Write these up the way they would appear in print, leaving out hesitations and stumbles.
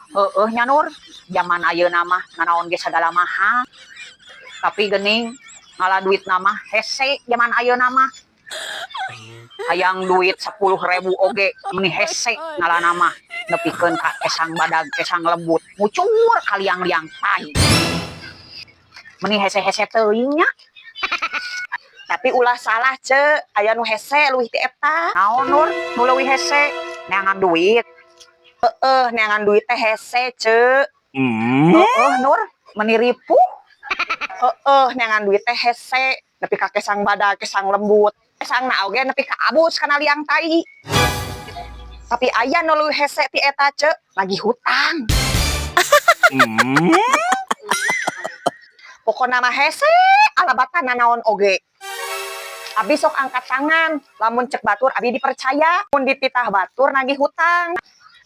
Heueuh nya Nur, jaman ayeuna mah nanaon ge sagala mahal. Tapi geuning ngala duitna mah hese jaman ayeuna mah. Hayang duit 10.000 oge meuni hese ngalana mah nepikeun ka kesang badag kesang lembut ngucur ka liang-liang tai. Meuni hese-hese teuing nya. Tapi ulah salah, Ce, aya nu hese leuwih ti eta. Naon Nur nu leuwih hese? Neangan duit. Heeh, neangan duit teh hese, Ce. Heeh Nur, meuni ripuh. Heeh, neangan duit teh hese nepi ka kesang badag kesang lembut. Kesangna oge nepi ka abus kana liang tai. Tapi aya nu leuwih hese ti eta, Ce, nagih hutang. Pokona mah hese alabatan nanaon oge. Abi sok angkat tangan, lamun cek batur abi dipercaya, mun dititah batur nagih hutang.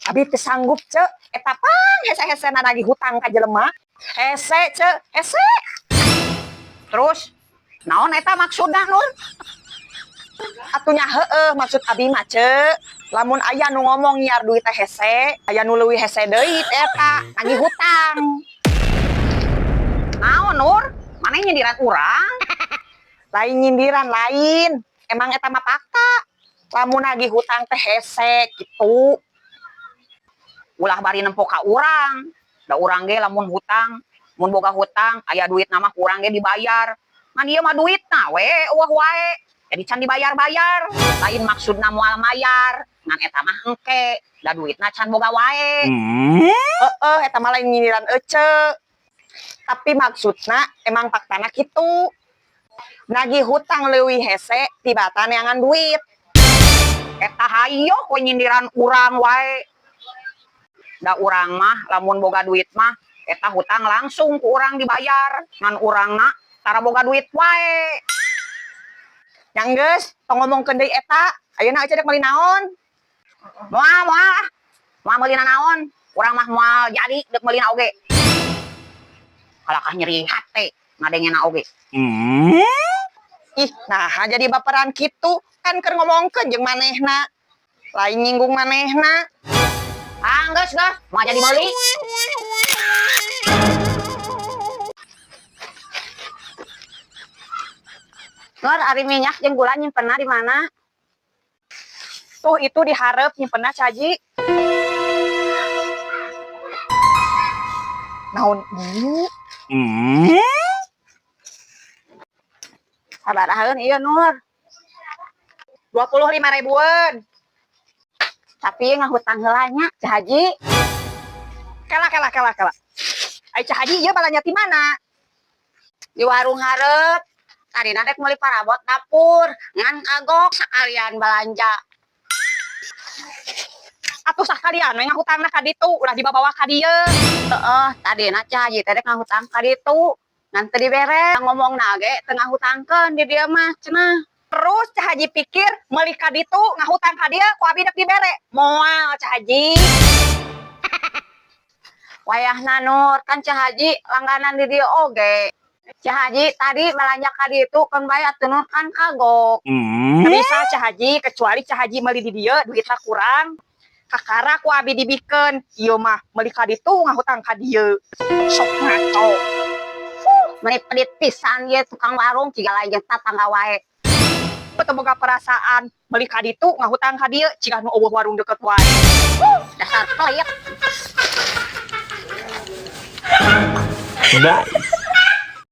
Abi teu sanggup, Ce, eta pang hese-hesena nagih hutang ka jelema. Hese, Ce, hese. Terus naon eta maksudna Nur? Atuh nya heueuh maksud abi mah, Ce. Lamun aya nu ngomong nyiar duit teh hese, aya nu leuwih hese deui teh eta, nagih hutang. Naon Nur? Maneh nyindiran urang? Lain nyindiran lain, emang eta mah fakta. Lamun nagih hutang teh hese gitu. Ulah bari nempo ka urang. Da urang ge lamun hutang, mun boga hutang aya duitna mah ku urang ge dibayar. Ngan ieu mah duitna we eueuh wae. Jadi can dibayar-bayar. Lain maksudna moal mayar, ngan eta mah engke. Da duitna can boga wae. Heeh, eta mah lain nyindiran ece. Tapi maksudna emang faktana kitu. Nagih hutang leuwih hese tibatan neangan duit. Eta hayo we nyindiran urang wae. Da urang mah lamun boga duit mah eta hutang langsung ku urang dibayar. Ngan urangna tara boga duit wae. Nya geus, tong ngomongkeun deui eta. Ayeuna ece dek meuli naon? Moal moal. Moal meuli nanaon. Urang mah moal jadi dek meulina oge. Kalakah nyeri hate ngadengena oge. Ih, nah jadi baperan kitu kan keur ngomongkeun jeung manehna. Lain nyinggung manehna. Ah, geus geus, moal jadi meuli. Nur, ari minyak jeung gula nyimpenna di mana? Tuh itu dihareup nyimpenna caji. Naon ieu? Sabarahaeun ieu Nur? 25 ribuan. Tapi ngahutang heula nya, Cah Haji. Kela kela kela kela. Ai Cah Haji ieu balanja ti mana? Di warung hareup. Tadina dek meuli parabot dapur, ngan kagok sakalian balanja. Atuh sakalian we ngahutangna ka ditu, ulah dibawa ka dieu. Heeh, tadina Cah Haji teh dek ngahutang ka ditu. Ngan teu dibere, ngomongna ge teu ngahutangkeun di dieu mah cenah. Terus Cah Haji pikir meuli ka ditu ngahutang ka dieu ku abi dek dibere. Moal Cah Haji. Wayahna Nur, kan Cah Haji langganan di dieu oge. Cah Haji tadi balanja ka ditu keun bae atuh Nur kan kagok. Teu bisa Cah Haji, kecuali Cah Haji meuli di dieu duitna kurang. Kakara ku abi dibikeun, ieu mah meuli ka ditu ngahutang ka dieu. Sok ngaco. Meuni pedit pisan ieu tukang warung ciga lain jeung tatangga wae. Teu boga perasaan meuli ka ditu ngahutang ka dieu ciga nu eueuh warung deket wae. Dasar pelit. Nice.